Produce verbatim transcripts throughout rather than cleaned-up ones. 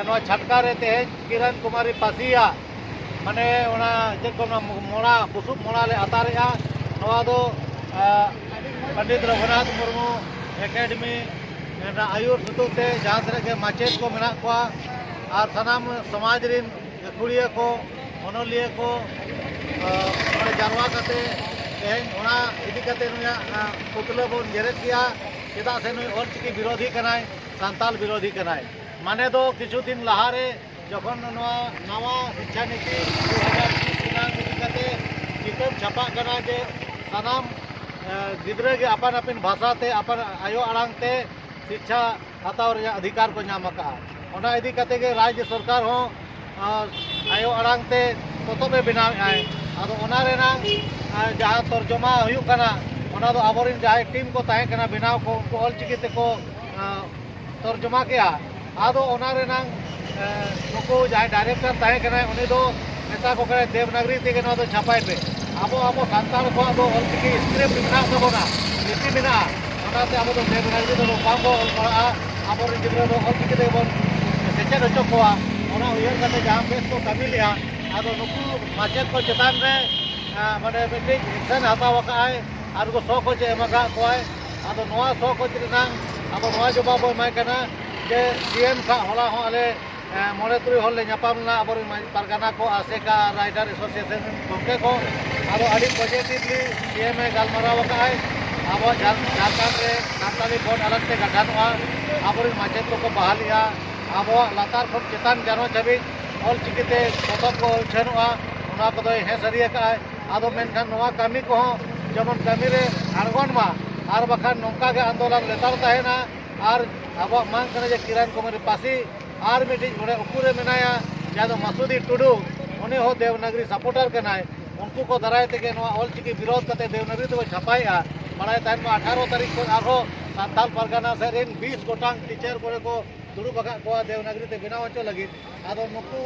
ᱱᱚᱣᱟ ᱪᱷᱟᱴᱠᱟ ᱨᱮ ᱛᱮᱦᱮᱧ ᱠᱤᱨᱟᱱ ᱠᱩᱢᱟᱨᱤ ᱯᱟᱹᱥᱤᱭᱟᱜ, ᱢᱟᱱᱮ ᱚᱱᱟ ᱪᱮᱫ ᱠᱚ ᱢᱮᱱᱟ, ᱢᱚᱲᱟ, ᱵᱩᱥᱩᱵ ᱢᱚᱲᱟ ᱞᱮ ᱟᱛᱟᱨᱮᱜᱼᱟ᱾ ᱱᱚᱣᱟ ᱫᱚ ᱯᱚᱱᱰᱤᱛ ᱨᱚᱜᱷᱩᱱᱟᱛᱷ ᱢᱩᱨᱢᱩ ᱮᱠᱟᱰᱮᱢᱤ ᱨᱮᱱᱟᱜ ᱟᱹᱭᱩᱨ ᱥᱩᱛᱩᱜ ᱛᱮ ᱡᱟᱦᱟᱸ ᱛᱤᱱᱟᱹᱜ ᱜᱮ ᱢᱟᱪᱮᱫ ᱠᱚ ᱢᱮᱱᱟᱜ ᱠᱚᱣᱟ ᱟᱨ ᱥᱟᱱᱟᱢ ᱥᱚᱢᱟᱡᱽ ᱨᱤᱱ ᱜᱟᱹᱠᱷᱩᱲᱤᱭᱟᱹ ᱠᱚ, ᱚᱱᱚᱞᱤᱭᱟᱹ ᱠᱚ, ᱱᱚᱰᱮ ᱡᱟᱨᱣᱟ ᱠᱟᱛᱮ ᱛᱮᱦᱮᱧ ᱚᱱᱟ ᱤᱫᱤ ᱠᱟᱛᱮ ᱱᱩᱭᱟᱜ ᱯᱩᱛᱞᱟᱹ ᱵᱚᱱ ᱡᱮᱨᱮᱫ ᱠᱮᱜᱼᱟ᱾ ᱪᱮᱫᱟᱜ ᱥᱮ ᱱᱩᱭ ᱚᱞᱪᱤᱠᱤ ᱵᱤᱨᱳᱫᱷᱤ ᱠᱟᱱᱟᱭ, ᱥᱟᱱᱛᱟᱞ ᱵᱤᱨᱳᱫᱷᱤ ᱠᱟᱱᱟᱭ᱾ ᱢᱟᱱᱮ ᱫᱚ ᱠᱤᱪᱷᱩ ᱫᱤᱱ ᱞᱟᱦᱟᱨᱮ ᱡᱚᱠᱷᱚᱱ ᱱᱚᱣᱟ ᱱᱟᱣᱟ ᱥᱤᱠᱠᱷᱟ ᱱᱤᱛᱤ ᱫᱩ ᱦᱟᱡᱟᱨ ᱵᱤᱥ ᱨᱮᱱᱟᱜ ᱤᱫᱤ ᱠᱟᱛᱮ ᱠᱤᱛᱟᱹᱵ ᱪᱷᱟᱯᱟᱜ ᱠᱟᱱᱟ ᱡᱮ ᱥᱟᱱᱟᱢ ᱜᱤᱫᱽᱨᱟᱹ ᱜᱮ ᱟᱯᱟᱱ ᱟᱹᱯᱤᱱ ᱵᱷᱟᱥᱟ ᱛᱮ, ᱟᱯᱟᱱ ᱟᱭᱳ ᱟᱲᱟᱝ ᱛᱮ ᱥᱤᱠᱠᱷᱟ ᱦᱟᱛᱟᱣ ᱨᱮᱭᱟᱜ ᱚᱫᱷᱤᱠᱟᱨ ᱠᱚ ᱧᱟᱢ ᱟᱠᱟᱫᱼᱟ᱾ ᱚᱱᱟ ᱤᱫᱤ ᱠᱟᱛᱮ ᱜᱮ ᱨᱟᱡᱽᱡᱚ ᱥᱚᱨᱠᱟᱨ ᱦᱚᱸ ᱟᱭᱳ ᱟᱲᱟᱝ ᱛᱮ ᱯᱚᱛᱚᱵ ᱮ ᱵᱮᱱᱟᱣᱮᱫᱼᱟᱭ᱾ ᱟᱫᱚ ᱚᱱᱟ ᱨᱮᱱᱟᱜ ᱡᱟᱦᱟᱸ ᱛᱚᱨᱡᱚᱢᱟ ᱦᱩᱭᱩᱜ ᱠᱟᱱᱟ, ᱚᱱᱟ ᱫᱚ ᱟᱵᱚᱨᱮᱱ ᱡᱟᱦᱟᱸᱭ ᱴᱤᱢ ᱠᱚ ᱛᱟᱦᱮᱸ ᱠᱟᱱᱟ ᱵᱮᱱᱟᱣ ᱠᱚ, ᱩᱱᱠᱩ ᱚᱞᱪᱤᱠᱤ ᱛᱮᱠᱚ ᱛᱚᱨᱡᱚᱢᱟ ᱠᱮᱜᱼᱟ᱾ ᱟᱫᱚ ᱚᱱᱟ ᱨᱮᱱᱟᱝ ᱱᱩᱠᱩ ᱡᱟᱦᱟᱸᱭ ᱰᱟᱭᱨᱮᱠᱴᱚᱨ ᱛᱟᱦᱮᱸ ᱠᱟᱱᱟᱭ, ᱩᱱᱤ ᱫᱚ ᱢᱮᱛᱟ ᱠᱚ ᱠᱟᱱᱟᱭ, "ᱫᱮᱵᱽᱱᱟᱜᱽᱨᱤ ᱛᱮᱜᱮ ᱱᱚᱣᱟ ᱫᱚ ᱪᱷᱟᱯᱟᱭ ᱯᱮ, ᱟᱵᱚ ᱟᱵᱚ ᱥᱟᱱᱛᱟᱲ ᱠᱚᱣᱟᱜ ᱫᱚ ᱚᱞᱪᱤᱠᱤ ᱥᱠᱨᱤᱯᱴ ᱢᱮᱱᱟᱜ ᱛᱟᱵᱚᱱᱟ, ᱞᱤᱯᱤ ᱢᱮᱱᱟᱜᱼᱟ, ᱚᱱᱟᱛᱮ ᱟᱵᱚ ᱫᱚ ᱫᱮᱵᱽᱱᱟᱜᱽᱨᱤ ᱛᱮᱫᱚ ᱵᱟᱝ ᱵᱚᱱ ᱚᱞ ᱯᱟᱲᱦᱟᱜᱼᱟ, ᱟᱵᱚᱨᱮᱱ ᱜᱤᱫᱽᱨᱟᱹ ᱫᱚ ᱚᱞᱪᱤᱠᱤ ᱛᱮᱜᱮ ᱵᱚᱱ ᱥᱮᱪᱮᱫ ᱦᱚᱪᱚ ᱠᱚᱣᱟ᱾" ᱚᱱᱟ ᱩᱭᱦᱟᱹᱨ ᱠᱟᱛᱮ ᱡᱟᱦᱟᱸ ᱵᱮᱥ ᱠᱚ ᱠᱟᱹᱢᱤ ᱞᱮᱜᱼᱟ, ᱟᱫᱚ ᱱᱩᱠᱩ ᱢᱟᱪᱮᱫ ᱠᱚ ᱪᱮᱛᱟᱱ ᱨᱮ ᱢᱟᱱᱮ ᱢᱤᱫᱴᱤᱡ ᱮᱠᱥᱮᱱ ᱦᱟᱛᱟᱣ ᱟᱠᱟᱫᱼᱟᱭ ᱟᱨ ᱩᱱᱠᱩ ᱥᱚ ᱠᱚ ᱪᱮᱫ ᱮᱢ ᱟᱠᱟᱫ ᱠᱚᱣᱟᱭ᱾ ᱟᱫᱚ ᱱᱚᱣᱟ ᱥᱚ ᱠᱚ ᱪᱮᱫ ᱨᱮᱱᱟᱜ ᱟᱵᱚ ᱱᱚᱣᱟ ᱡᱚᱵᱟᱵ ᱵᱚ ᱮᱢᱟᱭ ᱠᱟᱱᱟ ᱡᱮ ᱥᱤ ᱮᱢ ᱥᱟᱶ ᱦᱚᱞᱟ ᱦᱚᱸ ᱟᱞᱮ ᱢᱚᱬᱮ ᱛᱩᱨᱩᱭ ᱦᱚᱲ ᱞᱮ ᱧᱟᱯᱟᱢ ᱞᱮᱱᱟ, ᱟᱵᱚᱨᱮᱱ ᱯᱟᱨᱜᱟᱱᱟ ᱠᱚ, ᱟᱥᱮᱠᱟ, ᱨᱟᱭᱰᱟᱨ ᱮᱥᱳᱥᱤᱭᱮᱥᱚᱱ ᱨᱮᱱ ᱜᱚᱢᱠᱮ ᱠᱚ᱾ ᱟᱫᱚ ᱟᱹᱰᱤ ᱯᱚᱡᱤᱴᱤᱵᱷᱞᱤ ᱥᱤ ᱮᱢ ᱮ ᱜᱟᱞᱢᱟᱨᱟᱣ ᱟᱠᱟᱫᱼᱟᱭ᱾ ᱟᱵᱚᱣᱟᱜ ᱡᱷᱟᱲ- ᱡᱷᱟᱲᱠᱷᱚᱸᱰ ᱨᱮ ᱥᱟᱱᱛᱟᱲᱤ ᱵᱳᱨᱰ ᱟᱞᱟᱜᱽ ᱛᱮ ᱜᱟᱴᱷᱟᱱᱚᱜᱼᱟ, ᱟᱵᱚᱨᱮᱱ ᱢᱟᱪᱮᱫ ᱠᱚᱠᱚ ᱵᱟᱦᱟᱞᱤᱜᱼᱟ, ᱟᱵᱚᱣᱟᱜ ᱞᱟᱛᱟᱨ ᱠᱷᱚᱱ ᱪᱮᱛᱟᱱ ᱪᱟᱱᱟᱪ ᱦᱟᱹᱵᱤᱡ ᱚᱞᱪᱤᱠᱤ ᱛᱮ ᱯᱚᱛᱚᱵ ᱠᱚ ᱩᱪᱷᱟᱹᱱᱚᱜᱼᱟ, ᱚᱱᱟ ᱠᱚᱫᱚᱭ ᱦᱮᱸ ᱥᱟᱹᱨᱤ ᱟᱠᱟᱫᱼᱟᱭ᱾ ᱟᱫᱚ ᱢᱮᱱᱠᱷᱟᱱ ᱱᱚᱣᱟ ᱠᱟᱹᱢᱤ ᱠᱚᱦᱚᱸ ᱡᱮᱢᱚᱱ ᱠᱟᱹᱢᱤ ᱨᱮ ᱟᱬᱜᱚᱱ ᱢᱟ, ᱟᱨ ᱵᱟᱠᱷᱟᱱ ᱱᱚᱝᱠᱟ ᱜᱮ ᱟᱱᱫᱳᱞᱚᱱ ᱞᱮᱛᱟᱲ ᱛᱟᱦᱮᱱᱟ᱾ ᱟᱨ ᱟᱵᱚᱣᱟᱜ ᱢᱟᱝ ᱠᱟᱱᱟ ᱡᱮ ᱠᱤᱨᱟᱱ ᱠᱩᱢᱟᱨᱤ ᱯᱟᱹᱥᱤ ᱟᱨ ᱢᱤᱫᱴᱤᱡ ᱚᱸᱰᱮ ᱩᱠᱩᱨᱮ ᱢᱮᱱᱟᱭᱟ, ᱡᱟᱦᱟᱸ ᱫᱚ ᱢᱟᱥᱩᱫᱤ ᱴᱩᱰᱩ, ᱩᱱᱤ ᱦᱚᱸ ᱫᱮᱵᱽᱱᱟᱜᱽᱨᱤ ᱥᱟᱯᱳᱨᱴᱟᱨ ᱠᱟᱱᱟᱭ᱾ ᱩᱱᱠᱩ ᱠᱚ ᱫᱟᱨᱟᱭ ᱛᱮᱜᱮ ᱱᱚᱣᱟ ᱚᱞᱪᱤᱠᱤ ᱵᱤᱨᱳᱫᱷ ᱠᱟᱛᱮ ᱫᱮᱵᱽᱱᱟᱜᱽᱨᱤ ᱛᱮᱵᱚ ᱪᱷᱟᱯᱟᱭᱮᱜᱼᱟ᱾ ᱵᱟᱲᱟᱭ ᱛᱟᱦᱮᱱ ᱢᱟ, ᱟᱴᱷᱟᱨᱚ ᱛᱟᱹᱨᱤᱠᱷ ᱠᱷᱚᱱ ᱟᱨᱦᱚᱸ ᱥᱟᱱᱛᱟᱲ ᱯᱟᱨᱜᱟᱱᱟ ᱥᱮᱫ ᱨᱮᱱ ᱵᱤᱥ ᱜᱚᱴᱟᱝ ᱴᱤᱪᱟᱨ ᱠᱚᱨᱮ ᱠᱚ ᱫᱩᱲᱩᱵ ᱟᱠᱟᱫ ᱠᱚᱣᱟ ᱫᱮᱵᱽᱱᱟᱜᱽᱨᱤ ᱛᱮ ᱵᱮᱱᱟᱣ ᱦᱚᱪᱚ ᱞᱟᱹᱜᱤᱫ᱾ ᱟᱫᱚ ᱱᱩᱠᱩ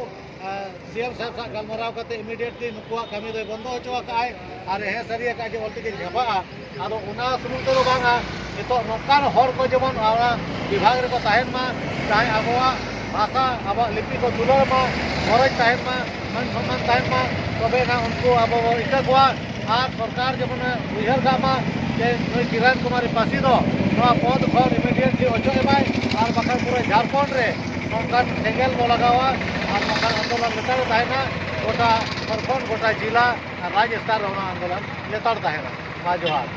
ᱥᱤ ᱮᱢ ᱥᱟᱦᱮᱵᱽ ᱥᱟᱶ ᱜᱟᱞᱢᱟᱨᱟᱣ ᱠᱟᱛᱮ ᱤᱢᱤᱰᱤᱭᱮᱴᱞᱤ ᱱᱩᱠᱩᱣᱟᱜ ᱠᱟᱹᱢᱤ ᱫᱚᱭ ᱵᱚᱱᱫᱚ ᱦᱚᱪᱚ ᱟᱠᱟᱫᱼᱟᱭ ᱟᱨ ᱦᱮᱸ ᱥᱟᱹᱨᱤ ᱟᱠᱟᱫ ᱡᱮ ᱚᱞᱪᱤᱠᱤ ᱪᱷᱟᱯᱟᱜᱼᱟ᱾ ᱟᱫᱚ ᱚᱱᱟ ᱥᱩᱢᱩᱝ ᱛᱮᱫᱚ ᱵᱟᱝᱟ, ᱱᱤᱛᱚᱜ ᱱᱚᱝᱠᱟᱱ ᱦᱚᱲ ᱠᱚ ᱡᱮᱢᱚᱱ ᱚᱱᱟ ᱵᱤᱵᱷᱟᱜᱽ ᱨᱮᱠᱚ ᱛᱟᱦᱮᱱ ᱢᱟ, ᱡᱟᱦᱟᱸᱭ ᱟᱵᱚᱣᱟᱜ ᱵᱷᱟᱥᱟ, ᱟᱵᱚᱣᱟᱜ ᱞᱤᱯᱤ ᱠᱚ ᱫᱩᱞᱟᱹᱲ ᱢᱟ, ᱜᱚᱨᱚᱡᱽ ᱛᱟᱦᱮᱱ ᱢᱟ, ᱢᱟᱹᱱ ᱥᱚᱱᱢᱟᱱ ᱛᱟᱦᱮᱱ ᱢᱟ, ᱛᱚᱵᱮ ᱮᱱᱟ ᱩᱱᱠᱩ ᱟᱵᱚ ᱵᱚ ᱤᱠᱟᱹ ᱠᱚᱣᱟ᱾ ᱟᱨ ᱥᱚᱨᱠᱟᱨ ᱡᱮᱢᱚᱱᱮ ᱩᱭᱦᱟᱹᱨ ᱠᱟᱜ ᱢᱟ ᱡᱮ ᱱᱩᱭ ᱠᱤᱨᱟᱱ ᱠᱩᱢᱟᱨᱤ ᱯᱟᱹᱥᱤ ᱫᱚ ᱱᱚᱣᱟ ᱯᱚᱫᱽ ᱠᱷᱚᱱ immediately ᱚᱪᱚᱜ ᱮᱢᱟᱭ, ᱟᱨ ᱵᱟᱠᱷᱟᱱ ᱯᱩᱨᱟᱹ ᱡᱷᱟᱲᱠᱷᱚᱸᱰ ᱨᱮ ᱱᱚᱝᱠᱟᱱ ᱥᱮᱸᱜᱮᱞ ᱵᱚ ᱞᱟᱜᱟᱣᱟ ᱟᱨ ᱱᱚᱝᱠᱟᱱ ᱟᱱᱫᱳᱞᱚᱱ ᱞᱮᱛᱟᱲ ᱛᱟᱦᱮᱱᱟ᱾ ᱜᱚᱴᱟ ᱡᱷᱟᱲᱠᱷᱚᱸᱰ, ᱜᱚᱴᱟ ᱡᱤᱞᱟ ᱟᱨ ᱨᱟᱡᱽ ᱥᱛᱚᱨ ᱨᱮ ᱚᱱᱟ ᱟᱱᱫᱳᱞᱚᱱ ᱞᱮᱛᱟᱲ ᱛᱟᱦᱮᱱᱟ᱾ ᱢᱟ ᱡᱚᱦᱟᱨ᱾